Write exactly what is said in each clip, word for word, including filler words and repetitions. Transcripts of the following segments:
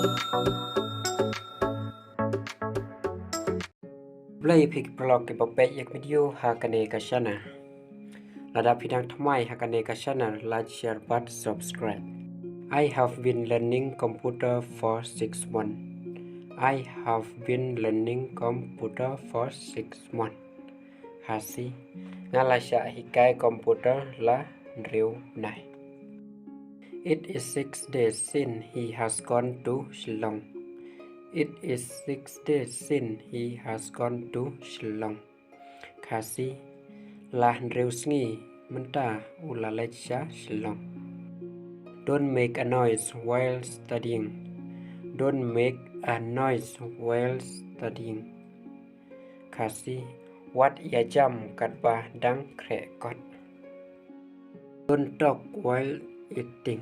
Khublei ïa phi ki paralok kiba peit ïa ka video ha kane ka channel. Lada phi dang thymmai ha kane ka channel, like, share bad subscribe. I have been learning computer for six months. I have been learning computer for six months. Khasi, nga la shah hikai computer la hynriew bnai. It is six days since he has gone to Shillong. It is six days since he has gone to Shillong. Khasi, la hynriew sngi mynta u la leit sha Shillong. Don't make a noise while studying. Don't make a noise while studying. Khasi, wat ïa jam katba dang khreh kot. Don't talk while eating.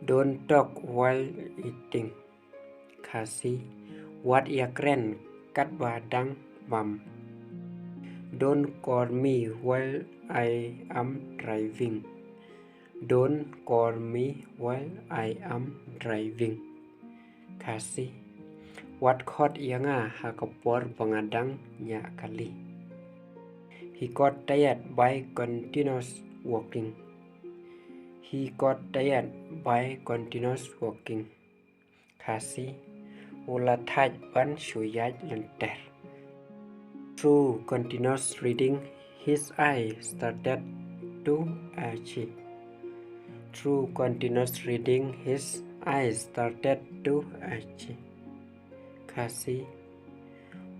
Don't talk while eating. Khasi, wat ïa kren katba dang bam. Don't call me while I am driving. Don't call me while I am driving. Khasi, wat khot ïa nga ha ka por ba nga dang ñiah kali. He got tired by continuous walking. He got tired by continuous walking. Khasi, u la thait ban shu ïaid lynter. Through continuous reading, his eyes started to itch. Through continuous reading, his eyes started to itch. Khasi,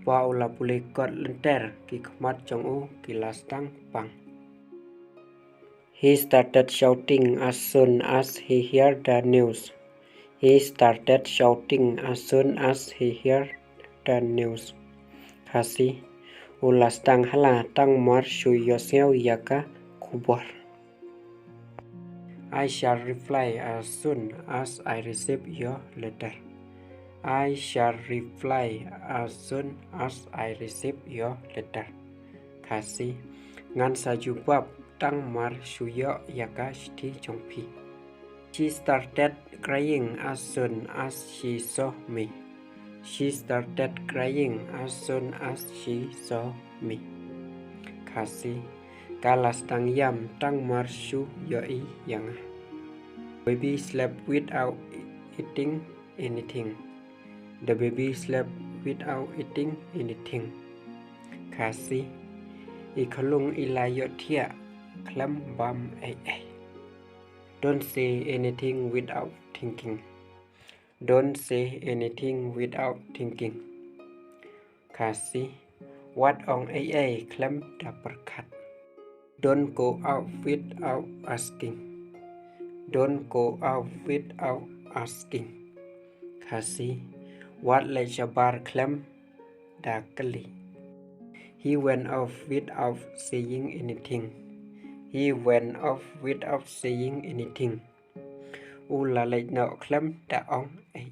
ba u la pule kot lynter, ki khmat jong u ki la sdang pang. He started shouting as soon as he heard the news. He started shouting as soon as he heard the news. Khasi, u la sdang hala tang mar shu ïohsngew ïa ka khubor. I shall reply as soon as I receive your letter. I shall reply as soon as I receive your letter. Khasi, ngan sa jubab tang mar shu ïoh ïa ka shithi jong phi. She started crying as soon as she saw me. She started crying as soon as she saw me. Khasi, ka la sdang ïam tang mar shu ïohi ïa nga. Baby slept without eating anything. The baby slept without eating anything. Khasi, i khyllung i la ïohthiah khlem bam ei ei. Don't say anything without thinking. Don't say anything without thinking. Khasi, wat ong ei ei khlem da pyrkhat. Don't go out without asking. Don't go out without asking. Khasi, wat leit shabar khlem da kylli. He went off without saying anything. He went off without saying anything. U la leit noh khlem da ong ei